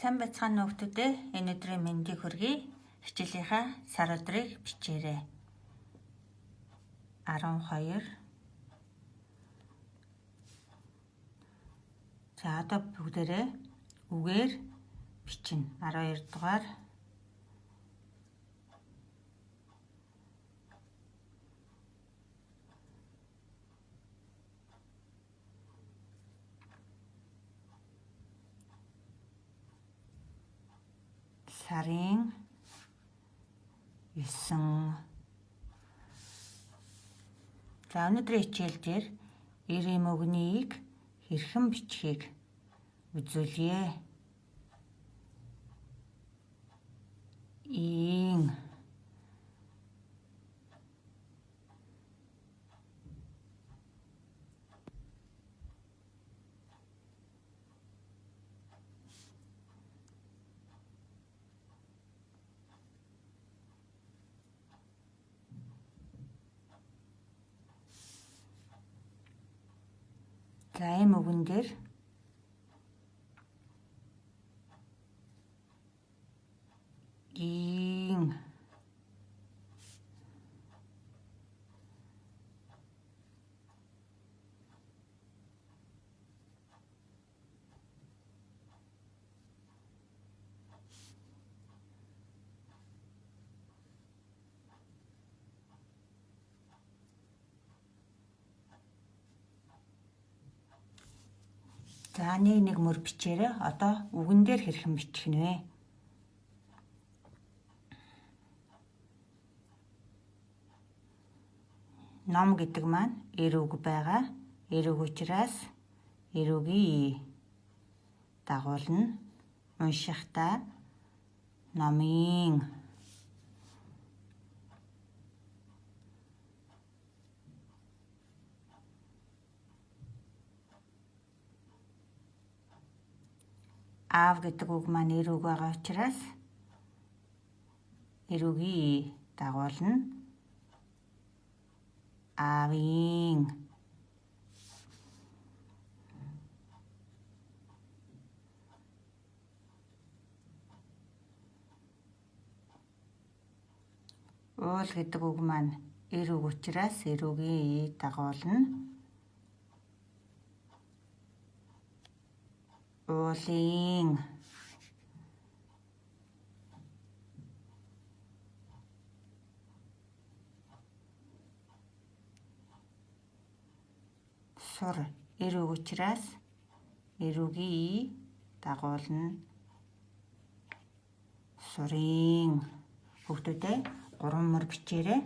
Сайн байцгаана уу хүмүүстээ. Энэ өдрийн мэндийг хүргэе. Хичээлийнхаа сар өдрийг бичээрэй. 12. За одоо бүгдээрээ үгээр бичнэ. 12 дугаар сарын 9. За өнөөдрийн хичээл дээр 90 мөгнийг хэрхэн бичихийг үзүүлье. Ийн За ийм үгэн дээр ийн За нэг нэг мөр бичээрэй. Одоо үгэн дээр хэрхэн бичих нь вэ? Ном гэдэг маань эр үг байгаа. Эр үг учраас эр үгийн дагуулна. Уншихдаа номын аав гэдэг үг маань эр үг байгаа учраас эр үгийн дагуулна. Аавын уул гэдэг үг маань эр үг учраас эр үгийн дагуулна. Уулын сур эр үг учраас эр үгийн дагуулна. Сурын хүүхдүүдээ 3 мөр бичээрэй.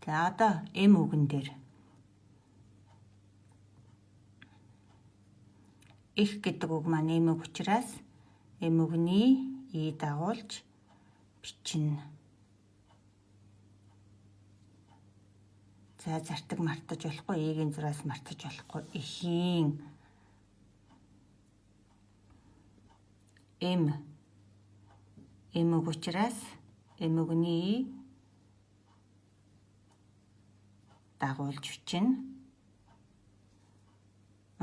За одоо эм үгэн дээр их гэдэг үг маань эм үг учраас эм үгний и дагуулж бичнэ. За зартаг мартаж болохгүй, эгийн зураас мартаж болохгүй. Эхийн эм эм үг учраас эм үгний дагуулж бичнэ.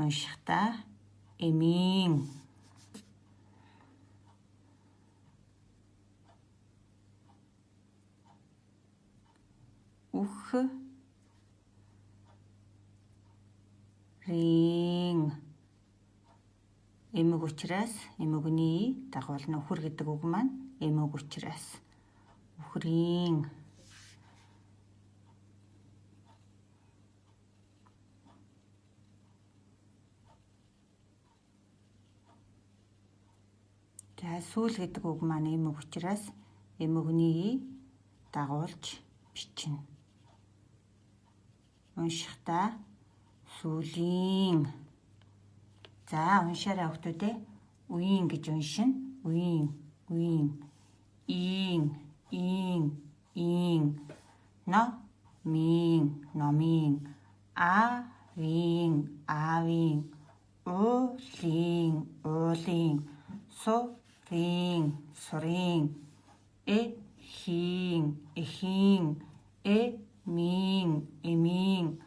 Уншихдаа эмийн үх рийн эмэг учраас эмэгний дагуулна. Үхэр гэдэг үг маань эмэг учраас үхрийн За сүүл гэдэг үг маань эмэг учраас эмэгний дагуулж бичнэ. Уншихдаа сүүлийн. За уншаарай хүүхдүүдээ. Үеийн гэж уншина. Үеийн, үеийн, ийн, ийн, ийн, но, мин, номын, аавын, аавын, уулын, уулын, сурын, сурын, эхийн, эхийн, эмийн, эмийн,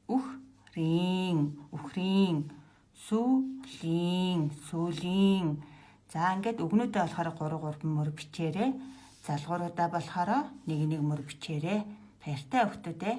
үхрийн, үхрийн, сүлийн, сүлийн. За, ингээд үгнүүдээ болохоор 3 3 мөр бичээрэй. Залгууруудаа болохоор 1 1 мөр бичээрэй. Баяртай, хүүхдүүдээ.